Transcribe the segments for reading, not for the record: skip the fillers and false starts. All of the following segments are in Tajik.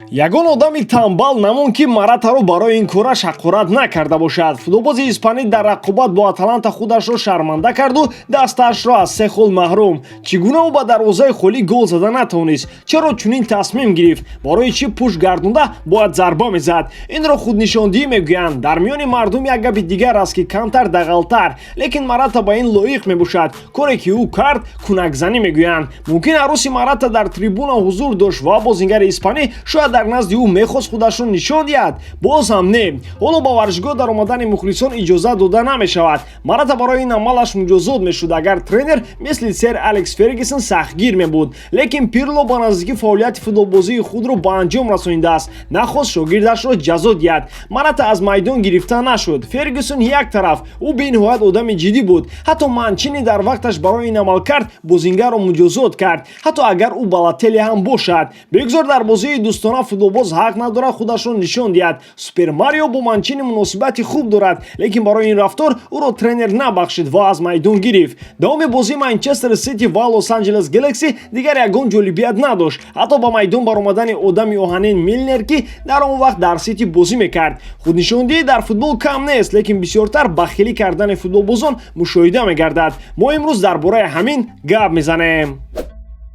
Ягон одами тамбал намонд, ки Маратаро барои ин кораш ҳақорат накарда бошад. Футболбози испанӣ дар рақобат бо Аталанта худашро шарманда карду дастаашро аз се хол маҳрум. Чӣ гуна ӯ ба дарвозаи холӣ гол зада натавонист? Чаро чунин тасмим гирифт? Барои чӣ пушт гардонда бояд зарба мезад? Инро худнишондиҳӣ мегӯянд. Дар миёни мардум як гапи дигар аст, ки камтар дағалтар, лекин Марата ба ин лоиқ мебошад. Коре, ки ӯ кард, кунакзанӣ мегӯянд. Мумкин, арӯси Марата дар трибуна ҳузур дошт ва бозингари испанӣ шояд дар назди ӯ мехост худашро нишон диҳад. Боз ҳам не, ҳоло ба варзишгоҳ даромадани мухлисон иҷозат дода намешавад. Марата барои ин амалаш муҷозот мешуд, агар тренер мисли сер Алекс Фергюсон сахтгир мебуд. Лекин Пирло ба наздикӣ фаъолияти футболбозии худро ба анҷом расонидааст, нахост шогирдашро ҷазо диҳад. Марата аз майдон гирифта нашуд. Фергюсон як тараф, ӯ бениҳоят одами ҷиддӣ буд. Ҳатто Манчини дар вақташ барои ин амалкард бозингарро муҷозот кард, ҳатто агар ӯ Балотелли ҳам бошад. Бигзор дар бозии дӯстона футболбоз ҳақ надорад худашро нишон диҳад. Супер Марио бо Манчини муносибати хуб дорад, лекин барои ин рафтор ӯро тренер набахшид ва аз майдон гирифт. Давоми бозии Манчестер Сити ва Лос Анҷелес Гэлакси дигар ягон ҷолибият надошт, ҳатто ба майдон баромадани одами оҳанин Милнер, ки дар он вақт дар Сити бозӣ мекард. Худнишондиҳӣ дар футбол кам нест, лекин бисёртар бахилӣ кардани футболбозон мушоҳида мегардад. Мо имрӯз дар бораи ҳамин гап мезанем.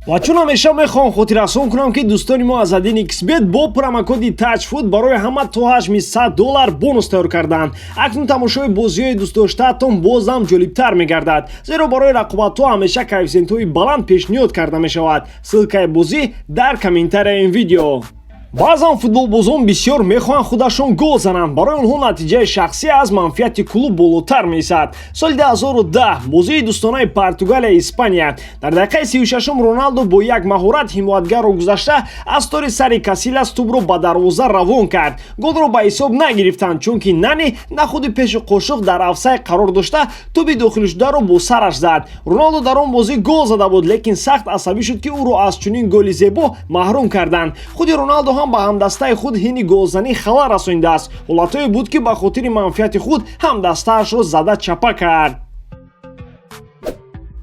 Ва чун ҳамеша мехоҳам хотиррасон кунам, ки дӯстони мо аз 1xBet бо промокоди TAJFOOT барои ҳама то ҳаҷми 100 доллар бонус тайёр карданд. Акнун тамошои бозиҳои дӯстдоштаатон боз ҳам ҷолибтар мегардад, зеро барои рақобатҳо ҳамеша коэффисиентҳои баланд пешниҳод карда мешавад. Ссылкаи бозӣ дар комментарияи ин видео. Баъзан футболбозон бисёр мехоҳанд худашон гол зананд. Барои онҳо натиҷаи шахсӣ аз манфиати клуб болотар меистад. Соли 2010, бозии дӯстонаи Португалия Испания, дар дақиқаи 36-ум Роналдо бо як маҳорат ҳимоятгарро гузашта, аз тори сари Касилас тӯбро ба дарвоза равон кард. Голро ба ҳисоб нагирифтанд, чунки Нани на худи пеши қошуқ дар офсайд қарор дошта, тӯби дохилшударо бо сараш зад. Роналдо дар он бозӣ гол зада буд, лекин сахт асабӣ шуд, ки ӯро аз чунин голи зебо маҳрум карданд. Худи Роналдо ҳам ба ҳамдастаи худ ҳини голзанӣ халал расонидааст. Ҳолатҳое буд, ки ба хотири манфиати худ ҳамдастаашро зада чапа кард.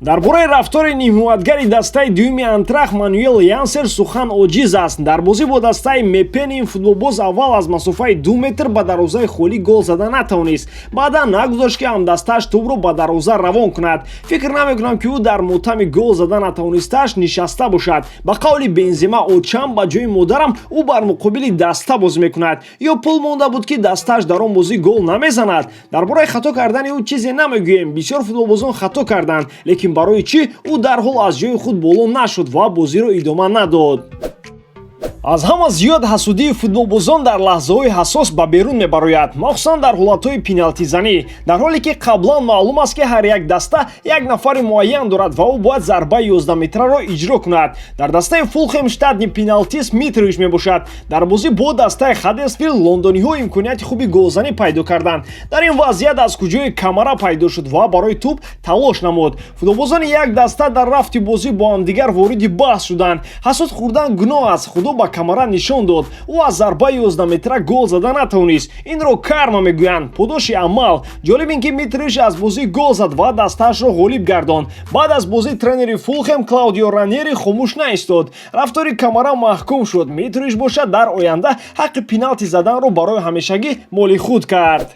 Дар бораи рафтори нимҳимоятгари дастаи дуюми Айнтрахт Мануэл Янсер сухан оҷиз аст. Дар бозӣ бо дастаи Меппен ин футболбоз аввал аз масофаи 2 метр ба дарвозаи холӣ гол зада натавонист, баъдан нагузошт, ки ҳамдастааш тӯбро ба дарвоза равон кунад. Фикр намекунам, ки ӯ дар мотами гол зада натавонистааш нишаста бошад. Ба қавли Бензема, очам ба ҷои модарам, ӯ бар муқобили даста бозӣ мекунад. Ё пул монда буд, ки дастааш дар он бозӣ гол намезанад. Дар бораи хато кардани ӯ чизе намегӯем. Бисёр футболбозон хато карданд, лекин барои чӣ ӯ дарҳол аз ҷои худ боло нашуд ва бозиро идома надод? Аз ҳама зиёд ҳасудии футболбозон дар лаҳзаҳои ҳассос ба берун мебарояд, махсусан дар ҳолатҳои пеналтизанӣ. Дар ҳоле ки қаблан маълум аст, ки ҳар як даста як нафари муайян дорад ва ӯ бояд зарбаи 11-метраро иҷро кунад. Дар дастаи Фулхем штатный пеналтист Митрович мебошад. Дар бозӣ бо дастаи Хаддерсфилд лондониҳо имконияти хуби голзанӣ пайдо карданд. Дар ин вазъият аз куҷои Камара пайдо шуд ва барои тӯб талош намуд. Футболбозони як даста дар рафти бозӣ бо ҳамдигар вориди баҳс шуданд. Ҳасуд хӯрдан гуноҳ аст. Худо ба Камара нишон дод, ӯ аз зарбаи 11-метра гол зада натавонист. Инро карма мегӯянд, подоши амал. Ҷолиб ин, ки Митрович аз бозӣ гол зад ва дастаашро ғолиб гардонд. Баъд аз бозӣ тренери Фулхем Клаудио Ранери хомӯш наистод. Рафтори Камара маҳкум шуд. Митрович бошад, дар оянда ҳаққи пеналти заданро барои ҳамешагӣ моли худ кард.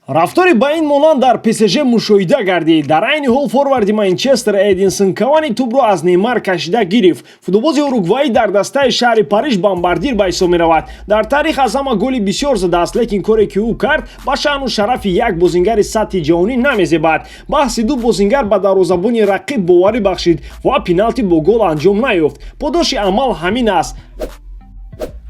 Рафтори ба ин монанд дар ПСЖ мушоҳида гардид. Дар айни ҳол форварди Манчестер Эдинсон Кавани тӯбро аз Неймар кашида гирифт. Футболбози уругваӣ дар дастаи шаҳри Париж бомбардир ба ҳисоб меравад. Дар таърих аз ҳама голи бисёр задааст, лекин коре, ки ӯ кард, ба шаъну шарафи як бозингари сатҳи ҷаҳонӣ намезебад. Баҳси ду бозингар ба дарвозабони рақиб боварӣ бахшид ва пеналти бо гол анҷом наёфт. Подоши амал ҳамин аст.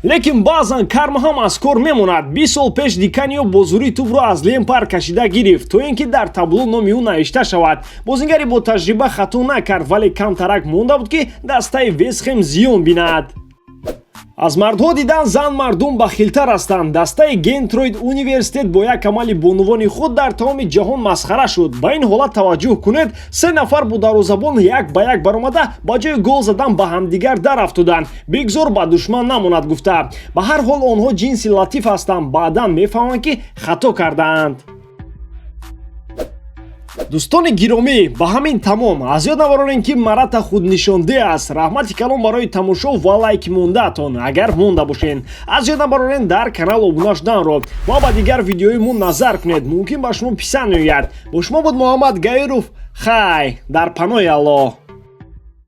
Лекин баъзан карма ҳам аз кор мемонад. 20 сол пеш Ди Канио бо зӯрӣ тӯбро аз Лемпард кашида гирифт, то ин ки дар табло номи ӯ навишта шавад. Бозингари бо таҷриба хато накард, вале камтарак монда буд, ки дастаи Вестхем зиён бинад. Аз мардҳо дидан зан мардум бахилтар ҳастанд. Дастаи Гентройд Университет бо як амали бонувони худ дар тамоми ҷаҳон масхара шуд. Ба ин ҳолат таваҷҷӯҳ кунед: се нафар бо дарвозабон як ба як баромада, ба ҷои гол задан ба ҳамдигар дарафтоданд, бигзор ба душман намонад гуфта. Ба ҳар ҳол, онҳо ҷинси латиф ҳастанд, баъдан мефаҳманд, ки хато кардаанд. Дӯстони гиромӣ, ба ҳамин тамом. Аз ёд набарорем, ки Марата худнишондеҳ аст. Раҳмати калон барои тамошо ва лайк мондаатон, агар монда бошед. Аз ёд набарорем дар канал обуна шуданро ва ба дигар видеои мо назар кунед, мумкин ба шумо писанд меояд. Бо шумо буд Муҳаммад Гаиров. Хай, дар паноҳи Аллоҳ.